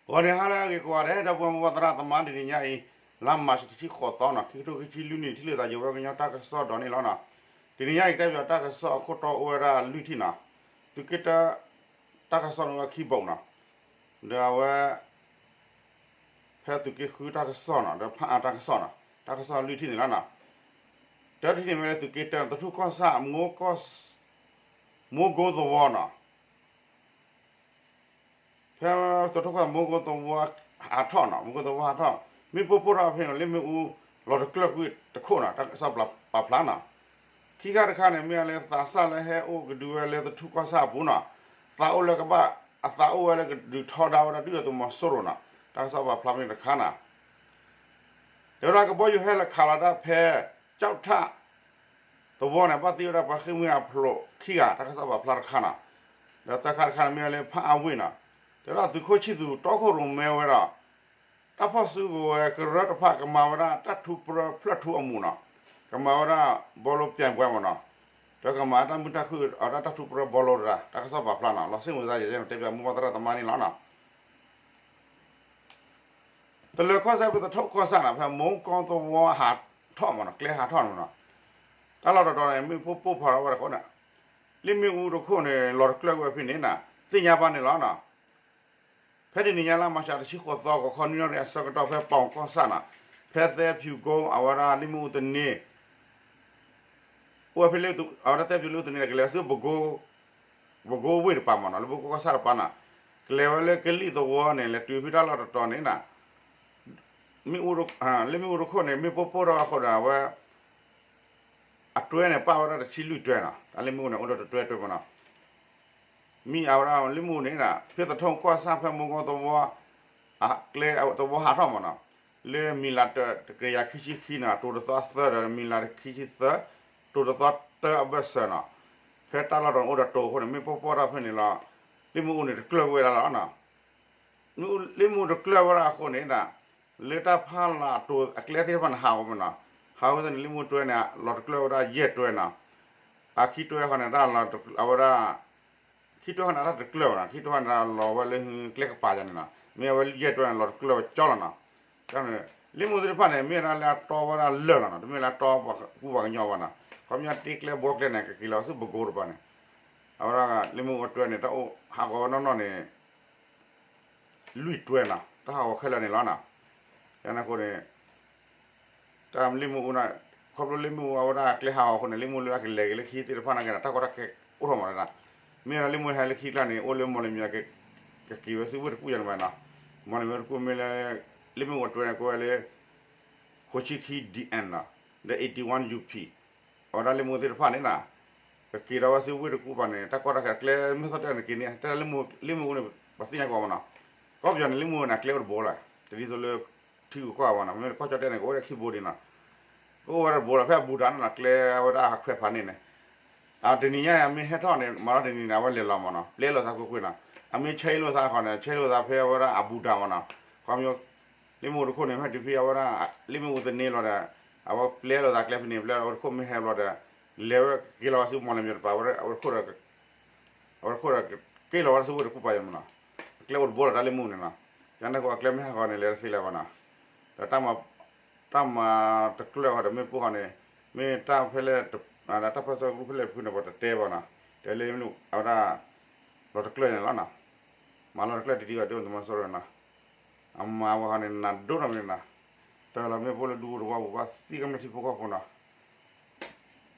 ဂီၤန့ၣ်ဟါလၢအဂ့ၤကိးဂၤဒဲး ဒီပုၢ်ဝဲၢ်မိၢ်ပၢ်သရၣ်သမါ တနံၤညါအံၤ လါမၢ်ၡးတဆံဃိးသီနီၤ ခံကထိခံဆံလွံၢ်နံၣ် ထံၣ်လိာ်သးယဝဲကညီတၢ်ကစီၣ်ဒီးန့ၣ်လီၤနီၤ. တနံၤညါအံၤကတဲပၠးတၢ်ကစီၣ်အခိၣ်တီအိၣ်ဝဲဒၣ်လွံၢ်ထံၣ်နီၤ. သုးက့တၢ တၢ်ကစီၣ်န့ၣ်ဝဲခံဘိးနီၤ. ဒီးအဝဲ ဖဲသုးက့ဃုတၢ်ကစီၣ်နီၤ ဒီးဖးအါတၢ်ကစီၣ်နီၤ တၢ်ကစီၣ်လွံၢ်ထံၣ်န့ၣ်လီၤနီၤ. တၢထံၣ်န့ၣ်ဝဲလၢသုးက့တၢ သထူၣ်ကီၢ်ဆၣ် မိၢ်ကိသဝီနီၤ. ဖဲသထူၣ်ကီၢ်ဆၣ်မိၢ်ကိသဝီဟးထီၣ်နီၤ မိၢ်ကိသဝီဟးထီၣ် မ့ၣ်ပိၢ်ပိၢ်ထီၣ်ဖဲန့ၣ် လ့ၣ်မ့ၣ်အူလီၤတကျၢၢ်ကွံာ်တခိၣ်နီၤ တၢ်ကစီၣ်ပာ်ဖျါနီၤ. ခံခါတခါန့ၣ် မ့ၢ်လၢသးစၢ်လၢဟဲအိၣ်ကဒုဝဲလၢသထူၣ်ကီၢ်ဆၣ်အပူၤနီၤ သးအိၣ်လၢကဘၣ် အသးအိၣ်ဝဲလၢကဒုးထီဒါဝဲဒၣ်ဒုၣ်ဒါသုးမီၤစိရိၤနီၤ တၢ်ကစီၣ်ပာ်ဖျါဖဲန့ၣ်တခါနီၤ. တဲဝဲဒၣ်ကဘီယူၤဟဲလီၤခးလီၤတၢ်ဖဲ ကၠီၣ်ထၣ် သဝီန့ၣ် ဘၣ်သံဝဲဒၣ်ပှၤဃ့ၢ်မှံဟးဖျိးခံဂၤ တၢ်ကစီၣ်ပာ်ဖျါတခါနီၤ. ဒီးသၢခါတခါန့ၣ်မ့ၢ်ဝဲလၢဖးအါဝ့ၢ်နီၤ တဲဝဲဒၣ်သုးခိၣ်ဆံၣ်သူးတီခိၣ်ရိၣ်မဲဝဲဒီး တၢ်ဖီၣ်စုကဝဲၤကရၢတဖၣ် ကမၤဝဲဒၣ်တၢ်ထူးပြၢဖျၢၣ်ထူအမူးနီၤ ကမၤဝဲဒၣ်ဘီလိပၠဲးပှဲၤမးနီၤ ဒီးကမၤတၢ်မုာ်တၢ်ခုၣ်အတၢ်ထူးပြၢဘီလိတဂၤ တၢ်ကစီၣ်ပာ်ဖျါနီၤ လီၤစ့ၣ်မုာ်သးယဲၢ်တဲပၠးမိၢ်ပၢ်သရၣ်သမါန့ၣ်လီၤနီၤ. တလၢၤကီၢ်စဲၣ်ဖဲသထူၣ်ကီၢ်ဆၣ်နီၤ ဖဲမိၢ်ကိသဝီဟးထီၣ်မးနီၤ ကျဲဟးထီၣ်မးနီၤ တၢ်လီၢ်တတီၤန့ၣ် မ့ၣ်ပိၢ်ပိၢ်ဖီထီၣ်ဝဲတခီန့ၣ် လ့ၣ်မ့ၣ်အူတခိၣ်န့ၣ် လီၤတကျၢၢ်ကွံာ်ဖဲန့ၣ်နီၤ သ့ၣ်ညါဘၣ်န့ၣ်လီၤနီၤ. ဖဲတနံၤညါလါမၢ်ၡးတဆံဃိးသီ ဂီၤခီနွံနၣ်ရံၣ်အဆၢကတီၢ် ဖဲပီၣ်ကီၢ်ဆၣ်နီၤ ဖဲသဲဖၠူကိ အဝဲဒၣ်လ့ၣ်မ့ၣ်အူတန့ၢ် အိၣ်ဝဲဖဲလၢ အဝဲဒၣ်သဲဖၠူလ့ၣ်အူတန့ၢ် ကလဲၤဝဲဆူ ပကိဝ့ၢ်တပၤမးနီၤ လၢပကိကီၢ်ဆၣ်တပၤနီၤ ကလဲၤဝဲလၢကလံၣ်သဝီန့ၣ် လဲၤတုၤဖဲတၢ်လီၢ်တတီၤန့ၣ်နီၤ မ့ၣ်အူ လ့ၣ်မ့ၣ်အူတခိၣ်န့ၣ် မ့ၣ်ပိၢ်ပိၢ်ထီၣ်အဃိဒီး အဝဲ အတွဲန့ၣ် ပာ်ဝဲဒၣ်တဆံလွံၢ်တွဲနီၤ တၢ်လ့ၣ်မ့ၣ်အူန့ၣ် အိၣ်ဒီးတတွဲတွဲမးနီၤ မ့ၢ်အဝဲဒၣ်လ့ၣ်မ့ၣ်အူန့ၣ် ဖဲသထူၣ်ကီၢ်ဆၣ်ဖဲမိၢ်ကိသဝီ အကျဲသဝီဟးထီၣ်မးနီၤ လၢမံၤလၤတကယၤခံဆံခံနီၤ တိၤတသီသၢဒီးမံၤလၤတခံဆံသၢ တိၤတသီတၢအဘၢၣ်စၢၤနီၤ ဖဲတၢ်လီၢ်တတီၤန့ၣ် အိၣ်ဒီးတိၤအဃိန့ၣ် မ့ၣ်ပိၢ်ပိၢ်ထီၣ်ဖဲန့ၣ်လီၤ လ့ၣ်မ့ၣ်အူန့ၣ် တကျၢၢ်ကွံာ်ဝဲဒၣ်လီၤနီၤ လ့ၣ်မ့ၣ်အူတကျၢၢ်ဝဲဒၣ်အဃိန့ၣ် လၢတၢ်ဖးလၢ်အတိၤအကျဲသ့ၣ်တဖၣ်န့ၣ် ဟးဂီၤမးနီၤ ဟးဂီၤန့ၣ် လ့ၣ်မ့ၣ်အူတကျၢၢ်န့ၣ် လီၤတကျၢၢ်ဝဲဒၣ်ယဲၢ်တွဲနီၤ အခံတွဲဃီန့ၣ် တၢ်လီၤအဝဲဒၣ် ခံတွဲဃီန့ၣ် တၢ်တကျၢၢ်ဘၣ်နီၤ ခံတွဲဃီန့ၣ် လီၤဝဲလၢကျဲကပၤယၤန့ၣ်နီၤ မ့ၢ်အဝဲယဲၢ်တွဲန့ၣ် လီၤတကျၢၢ်ဝဲကၠီလီၤနီၤ လ့ၣ်မ့ၣ်အူသ့ၣ်တဖၣ်န့ၣ် မ့ၢ်ဝဲဒၣ်လၢအတီဝဲဒၣ်လၢာ်လီၤနီၤ တမ့ၢ်လၢအတီပှၤကူပှၤကညီဘၣ်နီၤ ခီပညီတ့ကျဲဘှီကျဲန့ၣ် ကက့ၤလီၤဆူပကိတပၤန့ၣ် အဝဲဒၣ်လ့ၣ်မ့ၣ်အူတကျၢၢ်န့ၣ် တၢ်အိၣ်ဟးဂီၤဝဲနီၢ်နီၢ်န့ၣ် လွံၢ်တွဲနီၤ တၢ်ဟးဂီၤခဲလၢာ်န့ၣ်လီၤနီၤ ယန့ၣ်အဃိန့ၣ် တၢ်လ့ၣ်မ့ၣ်အူန့ၣ် ခီဖျိလ့ၣ်မ့ၣ်အူအဝဲဒၣ်ကျဲဟးဂီၤအဃိန့ၣ် လ့ၣ်မ့ၣ်အူလၢအကလဲၤက့ၤလၢခံသ့ၣ်တဖၣ်န့ၣ်က့ၤနီၤ တၢ်ကီတၢ်ခဲအိၣ်ထီၣ်မးနီၤ မ့ၢ်ဝဲဒၣ်လ့ၣ်မ့ၣ်အူဟဲလၢခံကျါန့ၣ် အိၣ်လၢမီၢ်လမၠဲၤ ကက့ၤဝဲဆူဝ့ၢ်တကူၣ်ယၤန့ၣ်ဘၣ်နီၤ မီၢ်လမၠဲၤတကူၣ်မ့ၢ်လၢ လ့ၣ်မ့ၣ်အူတကျၢၢ်န့ၣ် ကအိၣ်ဝဲလၢ ဃိးဆံခံ ဒီး eighty one U P အဝဲဒၣ်လ့ၣ်မ့ၣ်အူသ့ၣ်တဖၣ်န့ၣ်နီၤ ကက့ၤထီၣ်ဝဲဆူဝ့ၢ်တကူၣ်ဘၣ်န့ၣ် တၢ်ကီတၢ်ခဲအကျဲ မ့ၢ်သီၣ်တဲန့ၣ်က့ၤန့ၣ် တၢ်လ့ၣ်မ့ၣ်အူန့ၣ် ပှၤသ့ၣ်ညါကီးမးနီၤ ကီၢ်ပယီၤန့ၣ် လ့ၣ်မ့ၣ်အူန့ၣ် အကျဲအိၣ်တဘိလီၤ တဒ်သိးလၢ ထံဂုၤကီၢ်ဂၤမးနီၤ မ့မ့ၢ်လၢကီၢ်ကၠီၣ်တဲၣ်န့ၣ် ကအိၣ်ဝဲဒၣ်ခံဘိဒံးနီၤ ကအိၣ်ဝဲဒၣ်တဘိလီၤ ဖဲအဘူးတၢ်န့ၣ်နီၤ ကျဲဝဲဒၣ်အခွဲးဖးန့ၣ်န့ၣ် တနံၤညါအံၤ အမ့ၢ်ဟဲထီၣ်န့ၣ် မၤလီၤတနံၤန့ၣ် အဝဲလဲၤလီၤမးနီၤ ပျဲလိာ်သးကွ့ၢ်ကွ့ၢ်နီၤ အမ့ၢ်ဆဲလိာ်သးဃီန့ၣ် ဆဲလိာ်သးဖဲအဝဲဒၣ်အဘူးတၢ်မးနီၤ ခီဖျိ လ့ၣ်မ့ၣ်အူတခိၣ်န့ၣ် မ့ၢ်တုၤဖဲအဝဲဒၣ် လ့ၣ်မ့ၣ်အူတန့ၢ်လီၤဒီး အဝဲပျဲလိာ်သးကျဲဖဲန့ၣ် ပျဲအူတခိၣ်မ့ၢ်ဟဲဘျီဒီး လဲၤဝဲက့ၤလီၤဝဲဆူမီၢ်လမၠဲၤတပၤ အဝဲတခိၣ်ဒီး အဝဲတခိၣ်ဒီး က့ၤလီၤဝဲဆူဝ့ၢ်တကူၣ်ပၤယၤမးနီၤ အကျဲအိၣ်တဘိလီၤ တၢ်လ့ၣ်မ့ၣ်အူန့ၣ်နီၤ ယန့ၣ်အဃိ အကျဲမ့ၢ်ဟးဂီၤန့ၣ် လဲၤတသ့လၢၤဘၣ်နီၤ ဒီး တၢ်မၤတကျၢၢ်ဃီဒီး မ့ၢ်ပိၢ်ဃီန့ၣ် မ့ၢ်တၢ်ဖဲလဲၣ် တၢ်ပၢဆှၢကရူၢ်ဖဲလဲၣ်တဖုန့ၣ် ပှၤတတဲဘၣ်နီၤ တဲလၢအဝဲဒၣ် လီၤတကျၢၢ်န့ၣ်လီၤနီၤ မၤလီၤတကျၢၢ်တဒံးဘၣ်ဒ်သုးမီၤစိရိၤနီၤ အမၤဝဲဃီန့ၣ် နးဒိၣ်နီတမံၤနီၤ တၢ်လီၤမ့ၢ်ပိၢ်လၢဒူသဝီပူၤ ဘၣ်သံကမျၢၢ်ထံဖိကီၢ်ဖိနီၤ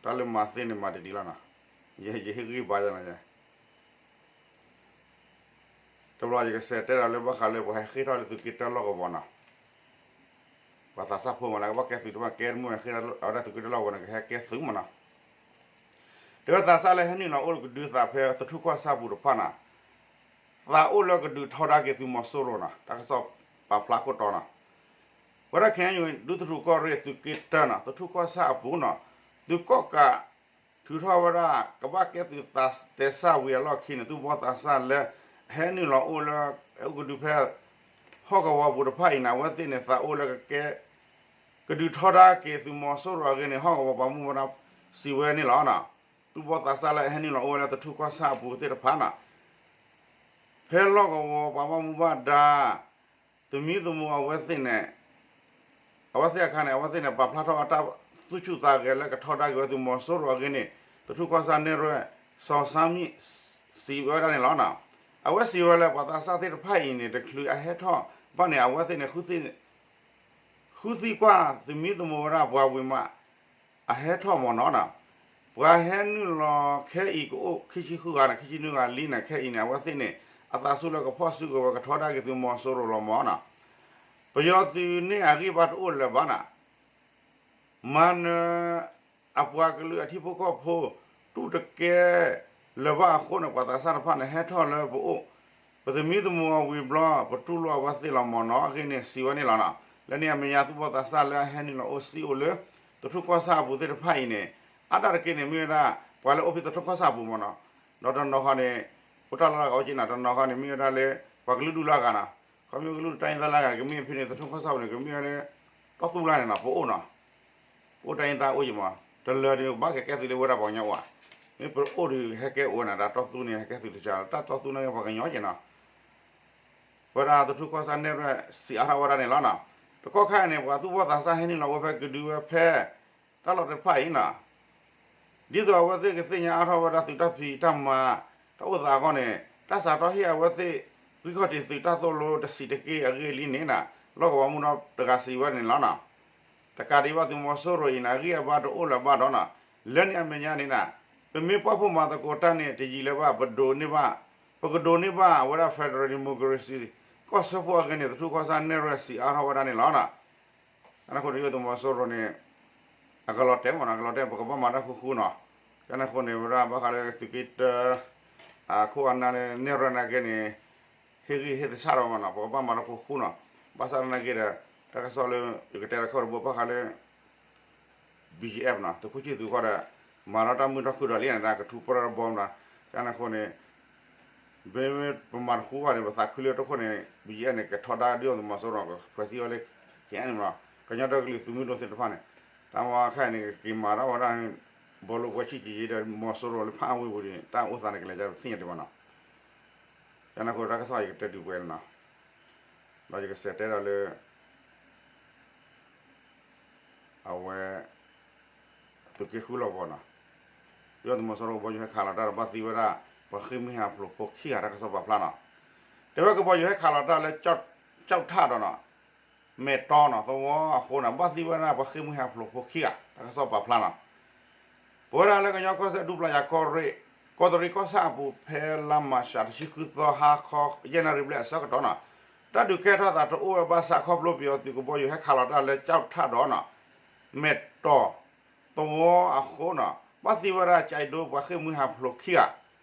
တၢ်လၢမၤသ့န့ၣ်မၤတဒံးလီၤနီၤ ယဟ့ၣ်ဂံၢ်ဘါယၤနီၤ တဘျီယကစးတဲဒီးလၢဘၣ်ဃးလၢပှၤဟဲဃ့ၢ်ထီၣ်လၢသုးက့တၢလီၢ်ကဝီၤနီၤ ပှၤသးစၢ်ဖိမးလၢကဘၣ်ကဲသုးတဘၣ် ကဲတမုၢ်န့ၣ် ဃ့ၢ်ထီၣ်အဝဲဒၣ်သုးက့တၢလီၢ်ကဝီၤန့ၣ် ကဟဲကဲသုးမးနီၤ တဲဝဲသးစၢ်လၢဟဲနုာ်လီၤအိၣ်ကဒုသးဖဲသထူၣ်ကီၢ်ဆၣ်ပူၤတဖၣ်နီၤ သးအိၣ်လၢကဒုးထီဒါက့ၤသုးမီၤစိရိၤနီၤ တၢ်ကစီၣ်ပာ်ဖျါခိၣ်တီနီၤ ဝဲဒၣ်ခဲအံၤ ဒူသထူၣ်ကီၢ်ရ့ၣ်သုးက့တၢနီၤ သထူၣ်ကီၢ်ဆၣ်အပူၤနီၤ သုးကီၣ်ကး ထုးထီၣ်ဝဲဒၣ် ကဘၣ်ကဲသုးသးစဲးစၢ်ဝံၤအလီၢ်ခံန့ၣ် သုးဘီသးစၢ်လၢ ဟဲနုာ်လီၤအိၣ်လၢ အိၣ်ကဒုဖဲ ဟီၣ်ကဝီၤပူၤတဖၣ်အံၤန့ၣ် အဝဲသ့ၣ်န့ၣ် သးအိၣ်လၢကကဲ ကဒုးထီဒါက့ၤသုးမီၤစိရိၤအဂ့ၢ်န့ၣ် ဟီၣ်ကဝီၤပှၤမူဘၣ်ဒါစံးဝဲန့ၣ်လီၤ. သုးဘီသးစၢ်လၢအဟဲနုာ်လီၤအိၣ်ဝဲလၢသထူၣ်ကီၢ်ဆၣ်အပူၤသ့ၣ်တဖၣ်န့ၣ် ဖဲလီၢ်ကဝီၤပှၤဘၣ်မူဘၣ်ဒါ သုးမံသမိးအဝဲသ့ၣ်န့ၣ် အဝဲသ့ၣ်အခါန့ၣ် အဝဲသ့ၣ်န့ၣ် ပာ်ဖျါထီၣ်အတၢ်သူၣ်ဆူၣ်သးဂဲၤလၢကထီဒါက့ၤဝဲသုးမီၤစိရိၤအဂ့ၢ်န့ၣ် သထူၣ်ကီၢ်ဆၣ်နဲၣ်ရွဲၣ် စီၤစါမံၣ် စံးဝဲဒၣ်န့ၣ်လီၤ. အဝဲစံးဝဲလၢပှၤသးစၢ်သ့ၣ်တဖၣ်အံၤန့ၣ် တချုးအဟဲထီၣ်ဘၣ်န့ၣ် အဝဲသ့ၣ်န့ၣ် ဃုသံကွၢ်သုးမံသမိးဝဲဒၣ်ပှၤဝံၤမး အဟဲထီၣ်မ့ၢ်နီၤနီၤ, ပှၤဟဲနုာ်လီၤခဲအံၤကအိၣ်ခံဆံဃုဂၤန့ၣ် ခံဆံနွံဂၤလံန့ၣ် ခဲအံၤန့ၣ် အဝဲသ့ၣ်န့ၣ် အသးဆူၣ်လၢကဖီၣ်စုကဝဲၤကထီဒါက့ၤသုးမီၤစိရိၤလီၤမ့ၢ်နီၤ. ပယီၤသုးန့ၣ်အဂံၢ်ဘါတအိၣ်လၢၤဘၣ်နီၤ မၤနၢၤအပှၤကလုာ်အထံဖိကီၢ်ဖိ တူၢ်တကဲလၢၤဘၣ်အဃိန့ၣ် ပှၤသးစၢ်တဖၣ်န့ၣ် ဟဲထီၣ်လၢပအိၣ် ပသုးမံသမိးအဝံၤဘျီ ပတူၢ်လိာ်အဝဲသ့ၣ်လီၤမ့ၢ်နီၤ အဂ့ၢ်န့ၣ်စံးဝဲန့ၣ်လီၤနီၤ. လၢန့ၣ်အမဲာ်ညါသူၣ်ဘီၣ်သးစၢ်လၢအဟဲနုာ်လီၤအိၣ်စံၣ်အိၣ်လၢ သထူၣ်ကီၢ်ဆၣ်အပူၤသ့ၣ်တဖၣ်အံၤန့ၣ် အါဒၣ်တက့ၢ်န့ၣ် မ့ၢ်ဝဲဒၣ် ပှၤလၢအိၣ်ဖဲသထူၣ်ကီၢ်ဆၣ်အပူၤမ့ၢ်နီၤ, ဒီးတနီၤဃီန့ၣ် အိၣ်တၢ်လီၢ်လၢအဂၤအိၣ်က့ၤနီၤ, တနီၤဃီန့ၣ် မ့ၢ်ဝဲဒၣ်လၢ ပှၤကလုာ်ဒူၣ်လၢအဂၤနီၤ, ခီဖျိကလုာ်ဒူၣ်တၢ်အ့ၣ်သၣ်လၢအဂၤန့ၣ် ကမ့ၢ်ဖဲန့ၣ် သထူၣ်ကီၢ်ဆၣ်ပူၤန့ၣ် ကမ့ၢ်ဝဲလၢ တီၢ်သူလၢ်န့ၣ်နီၤ ပအိၣ်နီၤ ပအိၣ်တၢ်အ့ၣ်သၣ်အိၣ်ယံၤမး, တလၢာ်ဒီးဘၣ်ကကဲသုးလၢဝဲဒၣ်ပှၤကညီအိၣ်ဧါ, မ့ၢ်ပအိၣ်ဒီးဟဲကဲအိၣ်ဝဲန့ၣ် တၢ်တီၢ်သူန့ၣ် ဟဲကဲသုးတကးလီၤ, တၢ်တီၢ်သူန့ၣ်ပှၤကညီက့ၤနီၤ ဝဲဒၣ်သထူၣ်ကီၢ်ဆၣ်နဲၣ်ရွဲၣ်စံးအါထီၣ်ဝဲဒၣ်န့ၣ်လီၤနီၤ. တကီၢ်ခါအံၤန့ၣ် ပှၤသူၣ်ဘီၣ်သးစၢ်ဟဲနုာ်လီၤဝဲဖဲကဒုဝဲဖဲ တၢ်လီၢ်တဖၣ်အံၤနီၤ ဒ်သိးအဝဲသ့ၣ်ကသ့ၣ်ညါအါထီၣ်ဝဲဒၣ်သုးတၢ်ဖံးတၢ်မၤ တၢ်အိၣ်သးအဂီၢ်န့ၣ် တၢ်စးထီၣ်ဟ့ၣ်အဝဲသ့ၣ် ဂံၢ်ခီၣ်ထံးသုးတၢ်သိၣ်လိတဆံးတက့ၢ်အဂ့ၢ်လံန့ၣ်နီၤ လီၢ်ကဝီၤမုၢ်ဒီတဂၤစံးဝဲန့ၣ်လီၤနီၤ. တကးဒံးဘၣ်သုးမီၤစိရိၤအံၤန့ၣ် အဂံၢ်အဘါတအိၣ်လၢၤဘၣ်ဒီးနီၤ လၢန့ၣ်အမဲာ်ညါန့ၣ်နီၤ ပမ့ၢ်ပာ်ဖှိၣ်မၤသကိးတၢ်န့ၣ်တယံာ်လၢၤဘၣ် ပဒိးန့ၢ်ဘၣ် ပကဒိးန့ၢ်ဘၣ်ဝဲဒၣ် federal democracy ကီၢ်စၢဖှိၣ်အဂ့ၢ်န့ၣ် သထူၣ်ကီၢ်ဆၣ်နဲၣ်ရွဲၣ်စံးအါထီၣ်ဝဲဒၣ်န့ၣ်လီၤနီၤ. ကန့ၣ်အဃိန့ၣ် ဒ်သုးမီၤစိရိၤန့ၣ် အကလီၤတဲာ်မ့ၢ်နီၤ ကလီၤတဲာ် ပကဘၣ်မၤတၢ်ဃူဃူနီၤ. ကန့ၣ်အဃိန့ၣ် ဝဲဒၣ်ဘၣ်ဃးလၢသုးက့တၢ အခိၣ်အနၢ်လၢနဲၣ်ရွဲၣ်နာ်က့န့ၣ် ဟ့ၣ်ဂံၢ်ဟ့ၣ်သဆၣ်ဒီးမ့ၢ်နီၤ ပကဘၣ်မၤတၢ်ဃူဃူနီၤ. ဘၣ်ဆၣ်သနာ်က့ဒီး တၢ်ကစီၣ်လၢ ယကတဲတခီတဘိဘၣ်ဃးလၢ ဘီၣ်ကၠံၣ်အ့ၣ် နီၤ သုးခိၣ်ဆံၣ်သူးခီဒီး မၤထီၣ်တၢ်မုာ်ထီၣ်ခုၣ်ဒီးလံန့ၣ် ကထူပရၢတဘီမ့ၢ်နီၤ. ကန့ၣ်အဃိန့ၣ် မ့မ့ၢ်ပမၤတဃူဘၣ်န့ၣ် ပသးခုလၢတခိၣ်န့ၣ် ဘီၣ်ကၠံၣ်အ့ၣ် န့ၣ် ကထီဒါဒုၣ်ဒါသုးမီၤစိရိၤ ကဖှဲးစံၣ်ဝဲလၢ ကန့ၣ်မ့ၢ်နီၤ ကညီဒီကလုာ်သုးမုၢ်ဒိၣ်သ့ၣ်တဖၣ်န့ၣ် တၢ်မၤခါအံၤန့ၣ် ကက့ၤမၤထီၣ်ဝဲဒၣ် ဘီလိဝဲဆံၣ်က့ၤယ့ဒီးမီၤစိရိၤလၢဖးအါဝ့ၢ်ပူၤန့ၣ် တၢ်အိၣ်သးန့ၣ်ကလဲၤကသ့ၣ်ညါဒံးဘၣ်နီၤ. ကန့ၣ်အဃိတၢ်ကစီၣ်ယကတဲဒုးပှဲၤန့ၣ်နီၤ ဒီးယကစးတဲဒီးလၢ အဝဲ သုးက့ဃုလီၢ်ကဝီၤနီၤ ဒုၣ်ဒါသုးမီၤစိရိၤကဘီယူၤဟဲခးလီၤတၢ်ဒီးဘၣ်သံဝဲဒၣ် ပှၤဃ့ၢ်မှံဟးဖျိးဖိခံဂၤ တၢ်ကစီၣ်ပာ်ဖျါနီၤ. တဲဝဲကဘီယူၤဟဲခးလီၤတၢ်လၢ ကၠီၣ်ထၣ်ဒီးနီၤ မဲာ်တီနီၤ သဝီအဃိန့ၣ် ဘၣ်သံဝဲဒၣ်ပှၤဃ့ၢ်မှံဟးဖျိးဖိခံဂၤ တၢ်ကစီၣ်ပာ်ဖျါနီၤ. ပဝဲဒၣ်လၢကညီကီၢ်စဲၣ်ဒူပျၢ်ယၤကီၢ်ရ့ၣ် ကီးတရံးကီၢ်ဆၣ်အပူၤ ဖဲလါမၢ်ၡး တဆံဃုသီ ဟါခီ ယဲၢ်နၣ်ရံၣ်ဘျဲၣ်အဆၢကတီၢ်နီၤ တၢ်ဒုးကဲထီၣ်သးတအိၣ်ဝဲဘၣ်ဆၣ် ခီဖျိပယီၤသုးကဘီယူၤဟဲခးလီၤတၢ်လၢကၠီၣ်ထၣ်ဒီးနီၤ မဲာ်တီၢ် သဝီအဃိနီၤ ဘၣ်သံဝဲဒၣ်ကၠဲးဒိပှၤဃ့ၢ်မှံဟးဖျိးခံဂၤ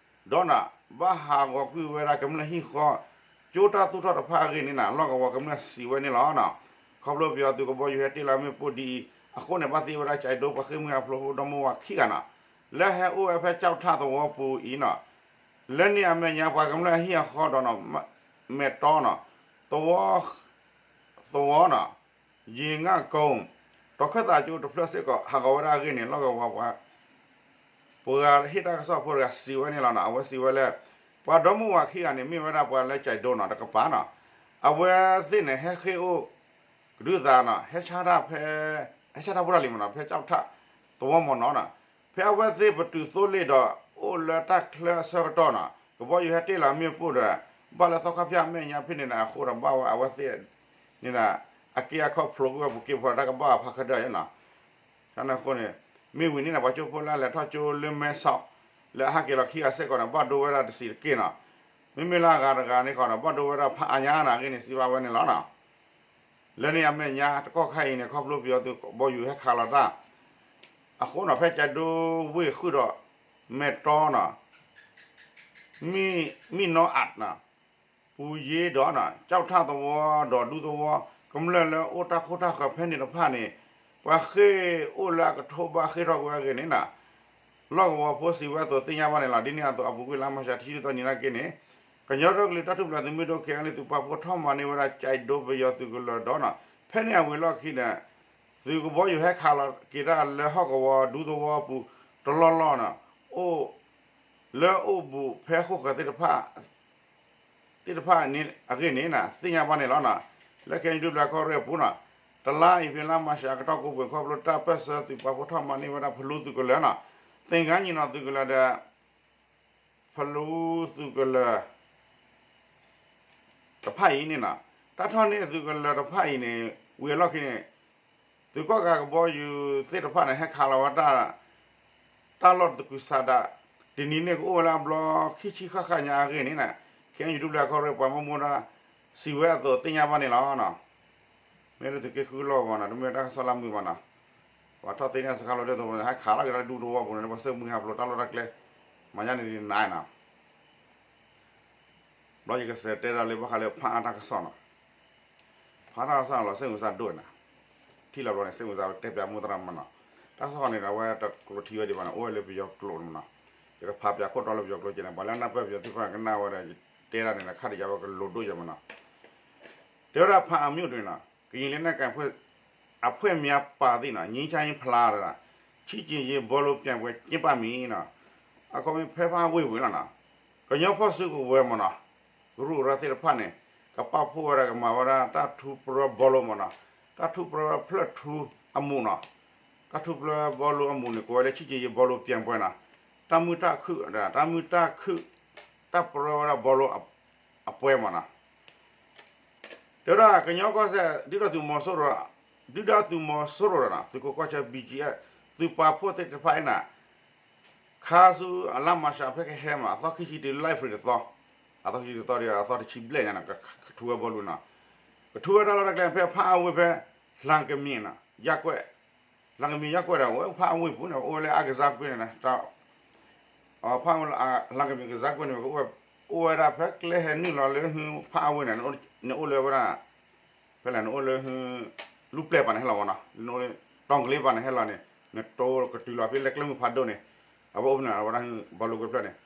ဒီးနီၤ ဘၣ်ဟးဂီၤကွံာ်ဝဲဒၣ်ကမျၢၢ်ဟံၣ်ဃီ ကၠိတၢ်သူၣ်ထီၣ်တဖၣ်အဂ့ၢ်န့ၣ်နီၤ လီၢ်ကဝီၤကမျၢၢ်စံးဝဲန့ၣ်လီၤနီၤ. ခီဖျိပယီၤသုးကဘီယူၤဟဲတ့ၢ်လီၤမ့ၣ်ပိၢ်ဒ်အံၤအဃိန့ၣ် ဘၣ်သံဝဲဒၣ်ကၠဲးဒိပှၤဃ့ၢ်မှံဟးဖျိးဖိဒီမါဝၤခံဂၤနီၤ လၢဟဲအိၣ်ဝဲဖဲကၠီၣ်ထၣ်သဝီပူၤအံၤနီၤ လၢန့ၣ်အမဲာ်ညါပှၤကမျၢၢ်အဟံၣ်အဃီဒီးနီၤ မဲာ်တီနီၤ သဝီ သဝီနီၤ ယ့ၤငၣ်ကိၣ် တီၤခၢၣ်သးကၠိတဖျၢၣ်စ့ၢ်ကီး ဟးဂီၤဝဲဒၣ်အဂ့ၢ်န့ၣ် လီၢ်ကဝီၤပှၤ ပှၤဟ့ၣ်တၢ်ကစီၣ်ဖိတဂၤစံးဝဲန့ၣ်လီၤနီၤ. အဝဲစံးဝဲလၢ ပှၤဒီမါဝၤခံဂၤန့ၣ် မ့ၢ်ဝဲဒၣ်ပှၤလၢကၠဲးဒိနီၤ တကပၤနီၤ အဝဲသ့ၣ်န့ၣ် ဟဲဃ့ၢ်အိၣ် ကဒုးသးနီၤ ဟဲဆါတၢ်ဖဲ ဟဲဆါတၢ်ဖိတၢ်လံၤမ့ၢ်နီၤ ဖဲကၠီၣ်ထၣ်သဝီမ့ၢ်နီၤနီၤ ဖဲအဝဲသ့ၣ်ပတုာ်သိလ့ၣ်ဒီး အိၣ်လၢတၢ်ချၢအဆၢကတီၢ်နီၤ ကဘီယူၤဟဲတ့ၢ်လီၤမ့ၣ်ပိၢ်ဒီး ဘၣ်လၢသီခါဖၠၣ်အမဲာ်ညါဖဲန့ၣ်န့ၣ် အဃိဒီးဘၣ်ဝဲအဝဲသ့ၣ်န့ၣ် အက့အခီၣ်ဖျိးကွံာ်ဝဲပူၤက့ၤဖီတၢ်ကဘၣ်ဖးခၢၣ်ဒၢယဲနီၤ. ကန့ၣ်အဃိန့ၣ် မ့ၢ်ဝံၤန့ၣ်န့ၣ် ပှၤကၠိဖိလၢအလဲၤထီၣ်ကၠိလၢမဲဆီး လၢအဟးက့ၤလီၤခံဂၤစ့ၢ်ကီးန့ၣ် ဘၣ်ဒိဝဲဒၣ်တဆံးတက့ၢ်နီၤ. မ့မ့ၢ်လၢအဂၤတဂၤန့ၣ်ဃီဒီး ဘၣ်ဒိဝဲဒၣ်ဖးအါညါနီၤ အဂ့ၢ်န့ၣ်စံးဘၣ်ဝဲန့ၣ်လီၤနီၤ. လၢန့ၣ်အမဲာ်ညါတကီၢ်ခါအံၤန့ၣ် ခီဖျိပယီၤသုးကဘီယူၤဟဲခးလီၤတၢ် အဃိနီၤ ဖဲကၠဲးဒိဝ့ၢ်ဃုာ်ဒီး မဲာ်တီနီၤ မံၣ်နီအးနီၤ ပူၤယ့ဒီးနီၤ ကၠီၣ်ထၣ်သဝီဒီးဒူသဝီ ကမျၢၢ်လၢအိၣ်တၢ်ခိၣ်တၢ်ဃၢၤဖဲန့ၣ်တဖၣ်န့ၣ် ပှၤဃ့ၢ်အိၣ်လၢအကထိဘၣ်ဃ့ၢ်ထီၣ်ကွံာ်အဂ့ၢ်န့ၣ်နီၤ လီၢ်ကဝီၤဖိစံးဝဲအသိးသ့ၣ်ညါဘၣ်န့ၣ်လီၤ. ဒ်န့ၣ်အသိးအပူၤကွံာ်လါမၢ်ၡး တဆံလွံၢ်သီနံၤနာ်က့န့ၣ် ကညီဒီကလုာ်တၢ်ထူၣ်ဖျဲးသုးမုၢ်ဒိၣ် ခဲအံၤလၢသုးပာ်ဖှိၣ်ထီၣ်မၤန့ၢ်ဝဲဒၣ်ကၠဲးဒိပယီၤသုးကလၢၤဒီးနီၤ ဖဲန့ၣ်အဝံၤလီၢ်ခံန့ၣ် သုးကဘီယူၤဟဲခးလီၤက့ၤတၢ်လၢဟီၣ်ကဝီၤဒူသဝီအပူၤတလီၢ်လီၢ်နီၤ အိၣ်လၢအိၣ်ဘူးဖဲဃိၣ်ဃၢၤသ့ၣ်တဖၣ် သ့ၣ်တဖၣ်န့ၣ်အဂ့ၢ်န့ၣ်နီၤ သ့ၣ်ညါဘၣ်န့ၣ်လီၤနီၤ. လၢခဲအံၤဒုးဘျးခီရဲၣ်အပူၤနီၤ, တလါအံၤဖဲလါမၢ်ၡးအကတီၢ်ကိးပူၤခီဖျိတၢ်ပၢၢ်ဆၢသုးပာ်ဖှိၣ်ထီၣ်မၤန့ၢ်ဝဲဒၣ်ဖလူသုးကလၢၤနီၤ, သ့ၣ်ညါညီနီၤသုးကလၢၤဒီး ဖလူသုးကလၢၤ တဖၣ်အံၤန့ၣ်နီၤ, တၢ်ထီၣ်န့ၢ်သုးကလၢၤတဖၣ်အံၤန့ၣ် ဝံၤအလီၢ်ခံန့ၣ် သုးကီၣ်ကးကဘီယူၤသ့ၣ်တဖၣ်န့ၣ် ဟဲခးလီၤဝဲတၢ် တၢ်လီၢ်တသကုၤဆးဒး, တနံၤန့ၣ်ကအိၣ်ဝဲလၢအဘျီခံဆံဃၣ်ဃၣ်ညါအဂ့ၢ်န့ၣ် ခဲအံၤဒုးဘျးခီရဲၣ်ပှၤမ့ၢ်မ့ၢ်ဒၣ် စံးဝဲအသိးသ့ၣ်ညါဘၣ်န့ၣ်လီၤနီၤ. မ့ၢ်လၢသုးက့ဃုလီၢ်ဘၣ်နီၤ, တမ့ၢ်တၢ်ကစီၣ်လၢမုာ်ဘၣ်နီၤ, ပှၤထီၣ်သ့န့ၢ်အစခါလီၤဒ်သိး ဟဲခးလီၤက့ၤလၢဒူသဝီပူၤန့ၣ် ပှၤစဲမုၢ်ဟးဖျိးတၢ်လီၢ်တၢ်ကျဲ မၤညါန့ၣ်နၤနီၤ ဘျီယကစးတဲဒၣ်လၢဘၣ်ဃးလၢဖးအါတၢ်ကစီၣ်နီၤ, ဖးအါတၢ်ကစီၣ်န့ၣ် လီၤစ့ၣ်မုၢ်စၢ်ဒိၣ်နီၤ, ထံၣ်လီၤဘျီန့ၣ် စ့ၣ်မုၢ်စၢ်တဲပၠးမိၢ်သရၣ်မနီၤ, တၢ်ကစီၣ်န့ၣ်ဒီး အဝဲတကျိးထံဝဲဒံးဘၣ်နီၤ, အိၣ်ဝဲလၢပယီၤကျိာ်မနီၤ, ယကဖးပၠးခိၣ်တီလၢပယီၤကျိာ်က့ၤန့ၣ် ပှၤလၢအနၢ်ပၢၢ်ပယီၤသ့ၣ်တဖၣ်ကနၣ်ဝဲဒီး ယတဲဒၣ်န့ၣ်ဒီး ခါဒံးယၤဝဲကလိၤဒိၣ်ယဲၢ်မနီၤ, တဲဝဲဒၣ်ဖးအါမ့ၢ်အိၣ်တ့ၢ်နီၤ, ကရင်လက်နက်ကိုင်အဖွဲ့ အဖွဲ့များပါသည့် ငြိမ်းချမ်းရေးဖလား ချစ်ကြည်ရေးဘောလုံးပြိုင်ပွဲကျင်းပမည်နီၤ, အခီပညီဖဲဖးအါဝ့ၢ်ပူၤလီၤနီၤ, ကညီဖီၣ်စုကဝဲၤမနီၤ, ကရူၢ်ကရၢသ့ၣ်တဖၣ်န့ၣ် ကပာ်ဖှိၣ်ဝဲဒၣ်ကမၤဝဲဒၣ်တၢ်ထူးပြၢဘီလိမနီၤ, တၢ်ထူးပြၢဖျၢၣ်ထူအမူးနီၤ, တၢ်ထူးပြၢဘီလိအမူးန့ၣ် ကိးဝဲလၢ ချစ်ကြည်ရေးဘောလုံးပြိုင်ပွဲနီၤ, တၢ်မုာ်တၢ်ခုၣ် တၢ်မုာ်တၢ်ခုၣ် တၢ်ပြၢဝဲဒၣ်ဘီလိအပွဲမနီၤ တဲဝဲဒၣ်ကညီကီၢ်စဲၣ် ဒုၣ်ဒါသုးမီၤစိရိၤ, ဒုၣ်ဒါသုးမီၤစိရိၤဒီး သုးခိးကီၢ်ဆၢ ဘီၣ်ကၠံၣ်အဲၣ် သုးပာ်ဖှိၣ်သ့ၣ်တဖၣ်အံၤန့ၣ် ခါဆူအလါမၢ်ၡးဖဲကဟဲမး အသီခံဆံတုၤလါအ့ဖြ့ၣ်တသီ, အသီခံဆံတသီဒီး အသီတဆံဘျဲၣ်ညါန့ၣ် ကထူဝဲဘီလိနီၤ, ကထူဝဲတၢ်လီၢ်တၢ်ကျဲဖဲဖးအါဝ့ၢ်ဖဲ လၣ်ကမံၤနီၤ ယကွဲၢ်, လၣ်ကမံၤယကွဲၢ်ဒီး အိၣ်ဖးအါဝ့ၢ်ပူၤန့ၣ် အိၣ်ဝဲလၢအကစၢ်ကွ့န့ၣ် ဖးအါဝ့ၢ်လၣ်ကမံၤကစၢ်ကွ့န့ၣ် အိၣ်ဝဲဒၣ်ဖဲကျဲဟဲနုာ်လီၤလၢဟုဖးအါဝ့ၢ်န့ၣ် နအိၣ်လၢဝဲဒၣ် ဖဲလဲၣ်နအိၣ်လၢဟု လူပျဲၢ်ပၤန့ၣ်ဟဲလီၤဝဲနီၤ, နအိၣ်လၢ တီၤကလ့ပၤန့ၣ်ဟဲလီၤန့ၣ် နတိကတုၤလီၤဖဲလၢကျဲမုၢ်ဖးဒိၣ်န့ၣ် အဝဲအိၣ်ဖဲန့ၣ် အဝဲဒၣ်ဟု ဘီလိကွ့ဖျၢၣ်န့ၣ်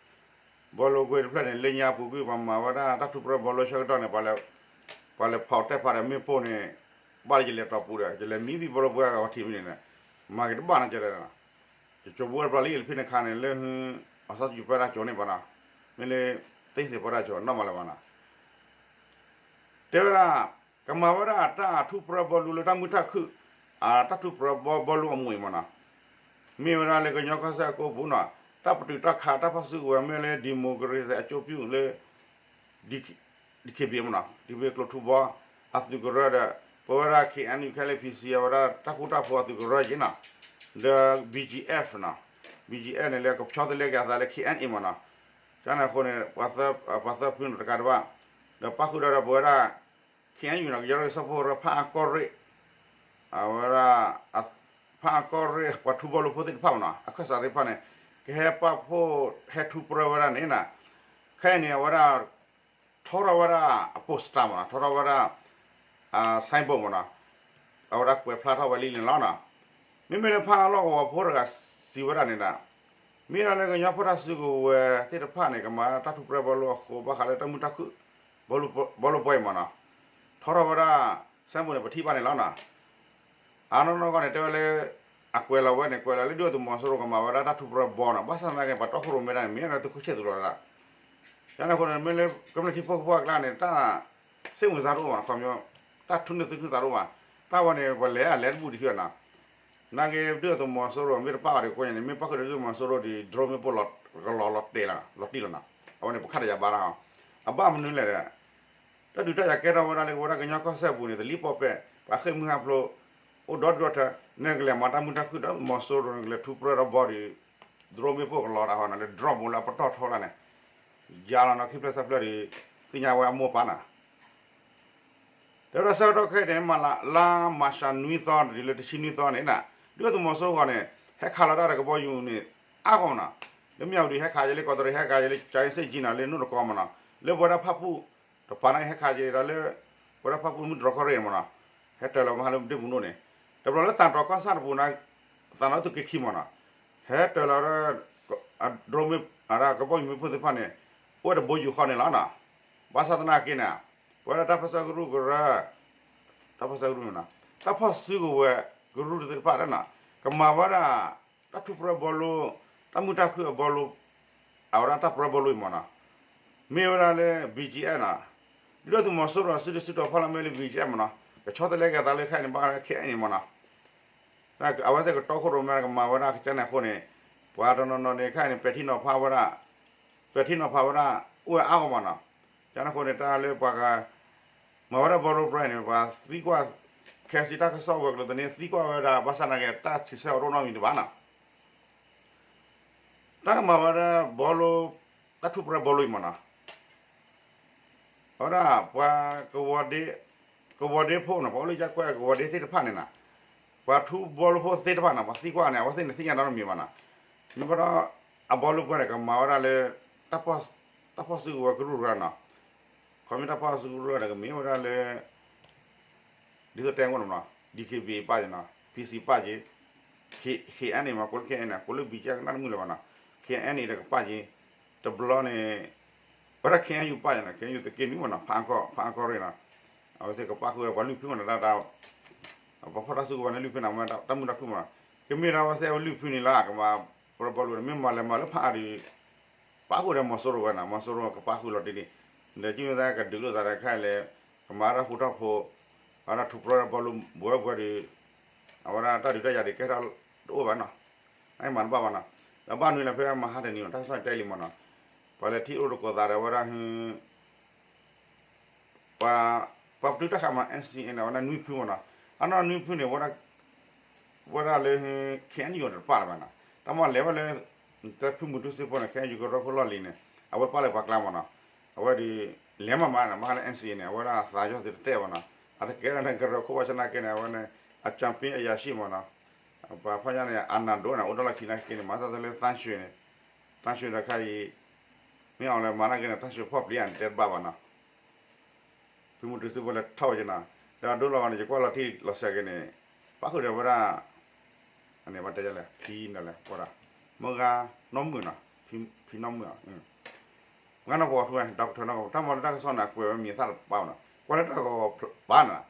ဘီလိကွ့တဖျၢၣ်န့ၣ် လၢညါပူၤကွံာ် ပှၤမၤဝဲဒၣ်တၢ်ထူးပြၢဘီလိဆၢကတီၢ်န့ၣ် ပှၤလဲၤဖီၣ်တဲဖးဒီးမ့ၣ်ပိၢ်န့ၣ် ဘၣ်လၢယလဲၤတီၤပူၤဒီး ယလဲၤမံဘံၣ်ဘီလိကွ့အဂၤထံးမံန့ၣ် မၤက့ၤတဘၣ်နီၤကဲဒီး ယကၠိဘိဝဲတဘျီလံ ယလၢဖံန့ၣ်ခါန့ၣ် လၢဟု အစီဆှံပၢတၢ်ကၠိန့ၣ်ဘၣ်နီၤ, မ့ၢ်လၢ သ့စ့ၢ်ပၢတၢ်ကၠိနီၢ်မးလၢၤဘၣ်နီၤ တဲဝဲဒၣ် ကမၤဝဲဒၣ်တၢ်ထူးပြၢဘီလိလၢတၢ်မုာ်တၢ်ခုၣ် တၢ်ထူးပြၢဘီလိအမူးအံၤမးနီၤ, မ့ၢ်ဝဲဒၣ်လၢကညီကီၢ်စဲၣ်အကိပူၤနီၤ, တၢ်ပတုာ်တၢ်ခးတၢ်ဖီၣ်စုကဝဲၤမ့ၢ်လၢ ဒီမိုကရေစီအကျိုးပြုလၢ ဒီက့ဘံမနီၤ ဒီက့ဘံကျိထူဘီ အသုးကရၢဒီး ပဝဲဒၣ် ခ့ၣ်အဲၣ်ယူၣ် ခဲလၢာ် ဖံးစံ အဝဲဒၣ်တၢ်ဃူတၢ်ဖိးအသုးကရၢက့နီၤ, ဒီး ဘီၣ်ကၠံၣ်အဲၣ်နီၤ, ဘီၣ်ကၠံၣ်အဲၣ်န့ၣ်လၢကဖျီသလဲက့ၤအသးလၢ ခ့ၣ်အဲၣ်ယူၣ်မနီၤ, ကန့ၣ်အဃိန့ၣ် ပှၤသၢဖုန့ၣ်တကးတဘၣ်, ဒီးပၣ်ဃုာ်ဒီးပဝဲဒၣ် ခ့ၣ်အဲၣ်ယူၣ်နီၤ ကညီဒီကစၢ်ဖိရၢဖးအါကီၢ်ရ့ၣ် အဝဲဒၣ် ဖးအါကီၢ်ရ့ၣ်ပှၤထူဘီလိဖိသ့ၣ်တဖၣ်မနီၤ အခၢၣ်စးသ့ၣ်တဖၣ်န့ၣ် ကဟဲပာ်ဖှိၣ်ဟဲထူးပြၢဝဲဒၣ်န့ၣ်နီၤ, ခဲအံၤန့ၣ် အဝဲဒၣ် ထီထီၣ်ဝဲဒၣ်အ poster မနီၤ ထီထီၣ်ဝဲဒၣ် signboard မနီၤ, အဝဲဒၣ်ကွဲးဖျါထီၣ်ဝဲလံန့ၣ်လီၤနီၤ, မ့မ့ၢ်လၢဖးအါလီၢ်ကဝီၤဖိတဂၤစံးဝဲဒၣ်န့ၣ်ဒီး မ့ၢ်ဒၣ်လၢကညီဖိတၢ်စုကဝဲၤသ့ၣ်တဖၣ်န့ၣ် ကမၤတၢ်ထူးပြၢဘီလိအဃိ ဘၣ်ဃးလၢတၢ်မုာ်တၢ်ခုၣ် ဘီလိပွဲအံၤမနီၤ, ထီထီၣ်ဝဲဒၣ် signboard န့ၣ် ပထံၣ်ဘၣ်န့ၣ်လီၤနီၤ, အနီၢ်နီၢ်ကီၢ်န့ၣ် တဲဝဲလၢ အကွဲးလီၤဝဲန့ၣ် ကွဲးလီၤလၢဒုၣ်ဒါသုးမီၤစိရိၤကမၤဝဲဒၣ်တၢ်ထူးပြၢဘီနီၤ, ဘၣ်ဆၣ်သနာ်က့ ပှၤတီခိၣ်ရိၣ်မဲတၢ်န့ၣ် မ့ၢ်အဲၣ်ဒိးသုးခိၣ်ဆဲၣ်သူးလီၤဒၣ်, ကန့ၣ်အဃိန့ၣ် မ့ၢ်လၢကမျၢၢ်ထံဖိကီၢ်ဖိအကျါန့ၣ် တၢ် စ့ၢ်မုၢ်သးတအိၣ်ဘၣ် ခီပညီ တၢ်ထူးန့ၢ်သုးထူးသးတအိၣ်ဘၣ်, တၢ်ဝဲန့ၣ် ပှၤလဲၤအလဲၤတဘူၣ်တခံဘၣ်နီၤ, နာ်က့ ဒုၣ်ဒါသုးမီၤစိရိၤမ့ၢ်တပာ်အီၤဒီး ကိးညါန့ၣ် မ့ၢ်ပၣ်ဃုာ်ဒီးဒုၣ်ဒါသုးမီၤစိရိၤဒီး drone မ့ၢ်ပိၢ်လီၤ ကလီၤလီၤတဲာ်လီၤ လီၤတံၢ်လီၤနီၤ, အဝဲန့ၣ် ပခးတယၤဘါတၢ်အီၤ, အဘၣ်မနုၤလဲၣ်ဒီး တၢ်ဒုးတၢ်ယၤကဲထီၣ်ဝဲဒၣ်လၢ ပဝဲဒၣ်ကညီကီၢ်စဲၣ်ပူၤန့ၣ် တလံၣ်ပီၣ်ပဲၣ် ပှၤဃ့ၢ်မှံဟးဖျိး အိၣ်ဒီဒူၣ်ဒီထၢ နကလဲၤမၤတၢ်မုာ်တၢ်ခုၣ်ဒီးမီၤစိရိၤ နကလဲၤထူးပြၢဒီးဘီဒီး drone မ့ၢ်ပိၢ်ကလီၤတၢ်ဟီနီၤ လၢ drone မူလၢအပတီၢ်ထီလၢန့ၣ် ယါလီၤနီၤ ခံဖျၢၣ်သၢဖျၢၣ်ဒီး သ့ၣ်ညါဝဲအမိၢ်ပၢ်နီၤ တဲဝဲဒၣ်ဆၢကတီၢ်ခဲအံၤန့ၣ် မၤလၢ လါမၢ်ၡးနွံသီ တုၤလၢတဆံနွံသီန့ၣ်နီၤ ဒုၣ်ဒါသုးမီၤစိရိၤဃီန့ၣ် ဟဲခးလီၤတၢ်ဒီးကဘီယူၤန့ၣ် အါဂီၢ်မနီၤ, လၢမၠၣ်ဝတံၤဟဲခးက့ၤလၢ ကီးတရံးဟဲခးက့ၤလၢ ကၠဲစ့ၣ်ကၠံနီၤ လၢနိၣ်တကီမနီၤ, လၢပဝဲဒၣ်ဖၣ်ပူၣ်တပၤန့ၣ် ဟဲခးက့ၤဒီးလၢ ပဝဲဒၣ်ဖၣ်ပူၣ်မုၢ်တြီၢ်ခီၣ်ရ့ၣ်မနီၤ, ဟဲတၢၤလီၤမဟါလၢဒ့ပူၤနိၣ်န့ၣ်, တဘျီလၢသၣ်တီၤကီၢ်ဆၣ်တပူၤန့ၣ် သၣ်တီၤသုးက့ခံမနီၤ, ဟဲတၢၤလီၤဒီး drone မ့ၢ် ကဘီယူၤမ့ၢ်ပိၢ်သ့ၣ်တဖၣ်န့ၣ် အိၣ်ဝဲတဘိယူၤဃီန့ၣ်လီၤနီၤ, ဘၣ်ဆၣ်သနာ်က့န့ၣ် ပဝဲဒၣ်တၢ်ပၢၢ်ဆၢကရူၢ်ကရၢ တၢ်ပၢၢ်ဆၢကရူၢ်န့ၣ်နီၤ တၢ်ဖီၣ်စုကဝဲၤကရူၢ်သ့ၣ်တဖၣ်န့ၣ်နီၤ ကမၤဝဲဒၣ် တၢ်ထူးပြၢဘီလိ တၢ်မုာ်တၢ်ခုၣ်အဘီလိ အဝဲဒၣ်တၢ်ပြၢဘီလိအံၤမနီၤ, မ့ၢ်ဝဲဒၣ်လၢ ဘီၣ်ကၠံၣ်အဲၣ်နီၤ, ဒုၣ် ဒုၣ်ဒါသုးမီၤစိရိၤစုဒုးစုတီၤဖီလာ်မ့ၢ်လၢ BGF မ့ၢ်နီၤ, ကဆီတလဲက့ၤအသးလၢခဲအံၤန့ၣ် ဘၣ်လၢ ခဲအံၤန့ၣ် မ့ၢ်နီၤ, အဝဲသ့ၣ်ကတီခိၣ်ရိၣ်မဲကမၤဝဲဒၣ်ကကန့ၣ်အဃိန့ၣ်, ပှၤတနီၤနီၤန့ၣ်ခဲအံၤန့ၣ် ပဲာ်ထံနီၤဖးဝဲဒၣ်, ပဲာ်ထံနီၤဖးဝဲဒၣ် အိၣ်ဝဲအါဂီၢ်မ့ၢ်နီၤ, ကန့ၣ်အဃိန့ၣ် တၢ်လၢပှၤက မၤဝဲဒၣ်ဘီလိပရၢန့ၣ် ပှၤသံကွၢ်, ခဲစံးတၢ်ကစီၣ်ဝဲၤကျိၤ သန့သံကွၢ်ဝဲဒၣ် ဘၣ်ဆၣ်နာ်က့ တၢ်စံးဆၢအီၤတအိၣ်နီတမံၤဒံးဘၣ်နီၤ, တၢ်ကမၤဝဲဒၣ်ဘီလိ, တၢ်ထူၣ်ပရၢဘီလိအံၤမ့ၢ်နီၤ, အဝဲဒၣ်ပှၤ ကဝီၤဒ့ဖိနီၤ, ပှၤအိၣ်လၢယကွဲးကဝီၤဒ့သ့ၣ်တဖၣ်န့ၣ်နီၤ, ပှၤထူဘီလိဖိသ့ၣ်တဖၣ်နီၤ, ပှၤသံကွၢ်န့ၣ် အဝဲသ့ၣ်န့ၣ်သ့ၣ်ညါနီတမံၤဘၣ်နီၤ, မ့ၢ်ဘၣ်ဒီး အဘီလိပရၢန့ၣ် ကမၤဝဲဒၣ်လၢ တၢ်ဖီၣ်စုကဝဲၤကရူၢ်ကရၢနီၤ, ခီမ့ၢ်တၢ်ဖီၣ်စုကဝဲၤကရူၢ်န့ၣ် ကမ့ၢ်ဝဲဒၣ်လၢ ဒ်သိးတဲအဂီၢ်န့ၣ်မ့ၢ်နီၤ, DKBA ပၣ်က့ၤနီၤ, PC ပၣ်က့ၤ, KNA မ့ၢ်ကိးလၢ KNA ကိးလၢ BGF ကနၣ်တမုာ်လၢၤဘၣ်နီၤ, KNA ဒီးကပၣ်က့ၤ, တဘျီန့ၣ်, ဝဲဒၣ် KNU ပၣ်က့ၤနီၤ, KNU သုးက့နွံမ့ၢ်နီၤ, ဖးအါကီၢ်ရ့ၣ်နီၤ, အဝဲသ့ၣ်ကပၣ်ဃုာ်ဝဲပှၤလွံၢ်ဖုမ့ၢ်နီၤ, တၢ် ပှၤဖီၣ်တၢ်စုကဝဲၤန့ၣ်လွံၢ်ဖုန့ၣ် မ့ၢ်တၢ်မုာ်တၢ်ခုၣ်မ့ၢ်နီၤ, ကမ့ၢ်ဒၣ်ဝဲသ့ၣ်အဝဲလွံၢ်ဖုန့ၣ်လီၤ, ကမၤပရၢဘီလိန့ၣ် မ့ၢ်မၤလဲၤမၤလၢဖးအါဒီး ပာ်ဃုာ်ဒီးမီၤစိရိၤဝဲနီၤ, မီၤစိရိၤကပာ်ဃုာ်လီၤတံၢ်န့ၣ်, ဒီးကမ့ၢ်သးကဒုးလိာ်သးဒီးခဲအံၤလဲၣ်, ကမၤတၢ်ဃူတၢ်ဖိး, အဝဲဒၣ်ထူၣ်ပရၢဒီးဘီလိဘှဲဘှဲဒီး, အဝဲဒၣ်တၢ်ဒုးတၢ်ယၤဒုးကဲထီၣ်တအိၣ်ဘၣ်နီၤ, အမၤတဘၣ်ဘၣ်နီၤ, ဒီးဘၣ်နုၤလဲၣ်ဖဲမဟါတနံၤနီၤ, တၢ်ကစီၣ်တဲလံမ့ၢ်နီၤ, ပှၤလဲၤထံၣ်အိၣ်တကိးသးဒီးဝဲဒၣ် ပှၤပတုာ်တၢ်ဃာ်မး NCA န့ၣ် အဝဲဒၣ်နွံဖုမ့ၢ်နီၤ, အနီၢ်နွံဖုန့ၣ် ဝဲဒၣ်လၢ KNU တပာ်လၢၤဘၣ်နီၤ, တၢ်မ့ၢ်လဲၤဝဲလၢ တၢ်ဖုမူတူစ့ဖိန့ၣ် KNU ကရၢခိၣ်လီၢ်လံၤန့ၣ် အဝဲပာ်လၢပှၤကျါမ့ၢ်နီၤ, အဝဲဒီး လဲၤမးမးနီၤ, ဘၣ်ဃးလၢ NCA န့ၣ် အဝဲဒၣ်သးယီၤသ့တတဲဘၣ်နီၤ, အတကဲလၢနကရၢခိၣ်ဘၣ်ဆၣ်နာ်က့န့ၣ် အဝဲန့ၣ် အကၠၣ်ပ့အယၤၡံၣ်မ့ၢ်နီၤ, ပှၤဖီၣ်ညါန့ၣ် အနၢ်ဒိၣ်န့ၣ် အိၣ်ဒီးလီၢ်ခံနာ်က့န့ၣ် မၤသးလၢသန်းရွှေန့ၣ်, သန်းရွှေဒီးခဲအံၤ မ့ၢ်အီၤလဲၤမၤနာ်က့န့ၣ် သန်းရွှေဖီၣ်ပျံၤဧါန့ၣ် တဲတဘၣ်ဘၣ်နီၤ ဖုမူတူစ့ဖိလဲၤထီၣ်ဝဲက့နီၤ, ဒီးအဒိလီၤဂီၤန့ၣ် ယကွၢ်လီၤထံလီၤဆဲးက့န့ၣ် ပာ်ဃုာ်ဒီးဝဲဒၣ်, အန့ၣ်ဘၣ်တဲလဲၣ် ဖံန့ၣ်လဲၣ် ဝဲဒၣ်, မုၢ်ဂၤနီၢ်မုာ်နီၤ, ဖံနီၢ်မုာ်, မုၢ်ဂၤနီၢ်ကပီၤထူဝဲ ဒီကထၢနီၢ်ကပီၤထူ တၢ်မၤလၢတၢ်ကစီၣ်န့ၣ် အကွဲးဝဲမံၤသၣ်တပာ်ဘၣ်နီၤ, ကွၢ်လၢတၢ်ဂီၤပာ်န့ၣ်,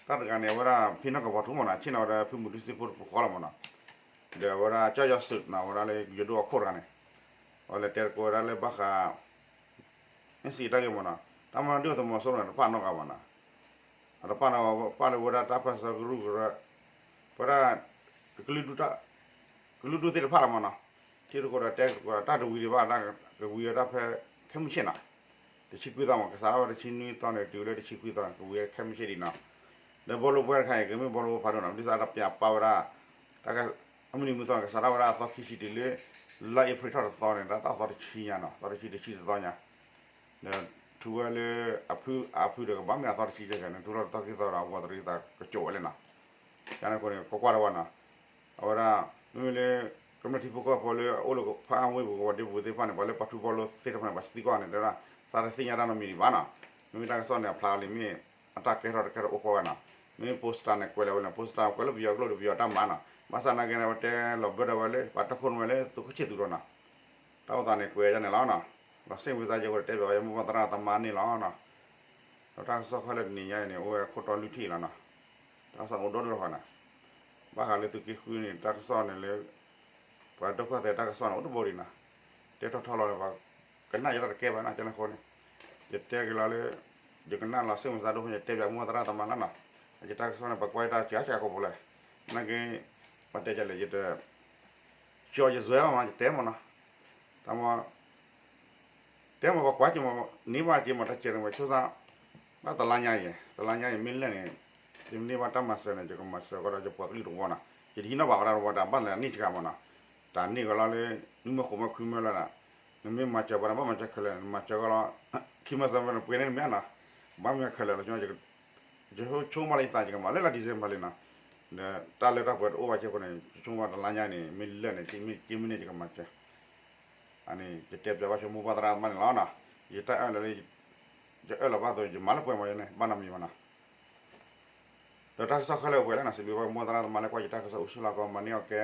တၢ်တဂၤန့ၣ် အဝဲဒၣ်ဖံနီၢ်ကပီၤထူမ့ၢ်နီၤ ဆ့ၣ်နီၤဝဲဒၣ်ဖုမူတူစ့ဖိတပဃီလီၤမ့ၢ်နီၤ, ဒီးအဝဲဒၣ်ကၠီယီၤစုးနီၤ အဝဲဒၣ်လၢယိၤဒိၣ်အခိၣ်တဂၤန့ၣ်, အဝဲလဲၤတဲသကိးဝဲဒၣ်လၢဘၣ်ဃး NCA တၢ်ဂ့ၢ်မ့ၢ်နီၤ, တၢ်မၤဒုၣ်ဒါသုးမီၤစိရိၤန့ၣ် တပာ်နီတဂၤဘၣ်နီၤ, အတပာ်နီၤ ပာ်လၢဝဲဒၣ်တၢ်ဖီၣ်စုကရူၢ်ကရၢ, ပဝဲဒၣ် ကလုာ်ဒူၣ်သ့ၣ်တဖၣ်လီၤမ့ၢ်နီၤ, ထံရူၢ်ကီၢ်ဒီးတဲသကိး တၢ်တဝံၤဒံးဘၣ် ကဝံၤဝဲဒၣ်ဖဲ ခဲမုၢ်ဆ့ၣ်နီၤ, တဆံခွံသီမ့ၢ် ကစးထီၣ်ဝဲတဆံနွံသီန့ၣ် တုၤလၢတဆံခွံသီန့ၣ် ကဝံၤဝဲခဲမုၢ်ဆ့ၣ်ဒံးနီၤ, ဒီးဘီလိပှဲၤတခါအံၤ ကမ့ၢ်ဘီလိပှဲၤဖးဒိၣ်နီၤ ဒ်သိးအတပျးပာ်ဝဲဒၣ် တၢ် အမုၢ်နံၤမုၢ်သီန့ၣ် ကစးထီၣ်ဝဲဒၣ်အသီခံဆံတုၤလၢ လါအ့ဖြ့ၣ်ထီၣ်တသီန့ၣ် တၢ်သီတဆံညါနီၤ သီတဆံတဆံတသီညါ, ဒီးထူဝဲလၢ အဖုအဖုဒီးကဘၣ်မ့ၢ်အသီတဆံကဲကဲန့ၣ် ထူလီၤတသီခံသီဒီးအဝီတရံသးကစိာ်ဝဲလဲၣ်နီၤ, ကန့ၣ်အဃိန့ၣ် ကွၢ်ကွၢ်တဝဲနီၤ, အဝဲဒၣ် မ့မ့ၢ်လၢ ကမျၢၢ်ထံဖိကီၢ်ဖိလၢအအိၣ်လၢဖးအါဝ့ၢ်ပူၤကဝီၤဒ့ပူၤသ့ၣ်တဖၣ်န့ၣ် ပှၤလၢပှၤထူဘီလိသ့ၣ်တဖၣ်န့ၣ် ပှၤစံးသံကွၢ်န့ၣ် တဲဝဲဒၣ် သးတသ့ၣ်ညါတၢ်နီတမံၤဒံးဘၣ်နီၤ, မ့မ့ၢ်တၢ်ကစီၣ်န့ၣ် အဖျါလံမ့ၢ် အတၢ်ကဲထီၣ်တကဲထီၣ်အိၣ်ဃီဝဲနီၤ, မ့မ့ၢ် poster န့ၣ် ကွဲးလီၤဝဲန့ၣ် poster ကွဲးလၢပယီၤကျိာ်ဒီးပယီၤတၢ်မၤနီၤ, ဘၣ်ဆၣ်နာ်က့န့ၣ် အဝဲတဲလီၤဘၢဒီးဝဲလၢ ပှၤတီခိၣ်ရိၣ်မဲလၢသုးခိၣ်ဆ့ၣ်သူးဒီးနီၤ, တၢ်အိၣ်သးန့ၣ် ကွဲးယါန့ၣ်လီၤနီၤ, ပှၤစ့ၣ်ဝံသးစူၤကတဲဘၣ်ဝဲ ယမိၢ်ပၢ်သရၣ်သမါန့ၣ်လီၤနီၤ, ဒီးတၢ်ကစီၣ်ခဲလၢာ်တနံၤညါအံၤန့ၣ် အိၣ်ဝဲခိၣ်တီလွံၢ်ထံၣ်လီၤနီၤ, တၢ်ကစီၣ်န့ၣ်အိၣ်ဒိၣ်ဒိၣ်ဃီနီၤ, ဘၣ်ဃးလၢသုးက့ဃုန့ၣ် တၢ်ကစီၣ်န့ၣ်လၢ ပှၤဒိၣ်ခိၣ်သဲးတၢ်ကစီၣ်န့ၣ် အိၣ်တဘိဒံးနီၤ, တဲထီၣ်ထီလီၤန့ၣ် ပှၤကနၣ်ယတၢ်တကဲဘၣ်နီၤ, ကန့ၣ်အဃိန့ၣ် ယတဲက့ၤလီၤလၢ ယကနၣ်လီၤစ့ၣ်ဝံသးစူၤဒိၣ် ယတဲပၠးမိၢ်သရၣ်သမါလီၤနီၤ, ယတၢ်ကစီၣ်န့ၣ် ပကွၢ်ယတၢ်စှၤစှၤကိာ်ပူၤလဲၣ်, နာ်က့ ပှၤတဲကလဲၣ် ယတ ကၠီယစွဲမး ယတဲမးနီၤ, တၢ်မ တဲမး ပကွၢ်က့ၤမး န့ၢ်ဘၣ်က့ၤမး တၢ်စဲးန့ၣ်ဝဲ ဆိသး ဘၣ်တလါညါအံၤ တလါညါအံၤ မ့ၢ်လဲၣ်န့ၣ် ယမ့ၢ်န့ၢ်ဘၣ်တၢ်မၤစၢၤန့ၣ် ယကမၤစၢၤကဒီး ယပှၤကလုာ်တဝီနီၤ, ယတဟံးနီၣ်ဘၣ်ဝဲဒၣ်တဝီ တၢ်ဘၣ်လဲၤန့ၢ်စှၤမးနီၤ, တၢ်န့ၢ်ကလီလၢ နမ့ၢ်ဃိးမးခွံမးလၢ်ဒၣ်, နမ့ၢ်မၤစၢၤပှၤန့ၣ် ဘၣ်မၤစၢၤခဲလၢာ် နမၤစၢၤကလီ ခံမၢသၢမၢန့ၣ် ပှဲၤန့ၢ်နမ့ၢ်နီၤ, ဘၣ်မၤခဲလၢာ်လီၤ ယဆိကမိၣ်လၢယသး ယကမၤလၢလါ December လံနီၤ, ဒီးတၢ်လၢတၢ်ပှဲၤတအိၣ်ဘၣ်က့ၤအဃိန့ၣ် ယဆိကမိၣ်တလါညါန့ၣ် မ့ၢ်လဲၣ်န့ၣ် မ့ၢ်က့ၤမ့ၢ်န့ၣ် ယကမၤစၢၤ, အန့ၣ် ယတဲပျးဘၣ်ဆိမိၢ်ပၢ်သရၣ်သမါန့ၣ်လီၤနီၤ, ယတၢ်အၢၣ်လီၤလၢ ယအၢၣ်လီၤဘၣ်သိး ယမၤလၢပှဲၤမးယန့ၣ် ဘၣ်နီတမံၤမးနီၤ, ဒီးတၢ်ကစီၣ်ခဲလၢာ်ပှဲၤလၢနီၤ စံးဘျုးဘၣ်မိၢ်သရၣ်သမါလၢကွၢ်ယတၢ်ကစီၣ်အိၣ်ဆူၣ်လီၤကီး မၤန့ၢ်အီၣ်ကဲ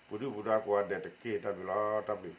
ပူၤဒုၣ်ပူၤဒါကိးဂၤဒဲးတက့ၢ် တၢ်ဘျုးလီၤ တၢ်ဘျုး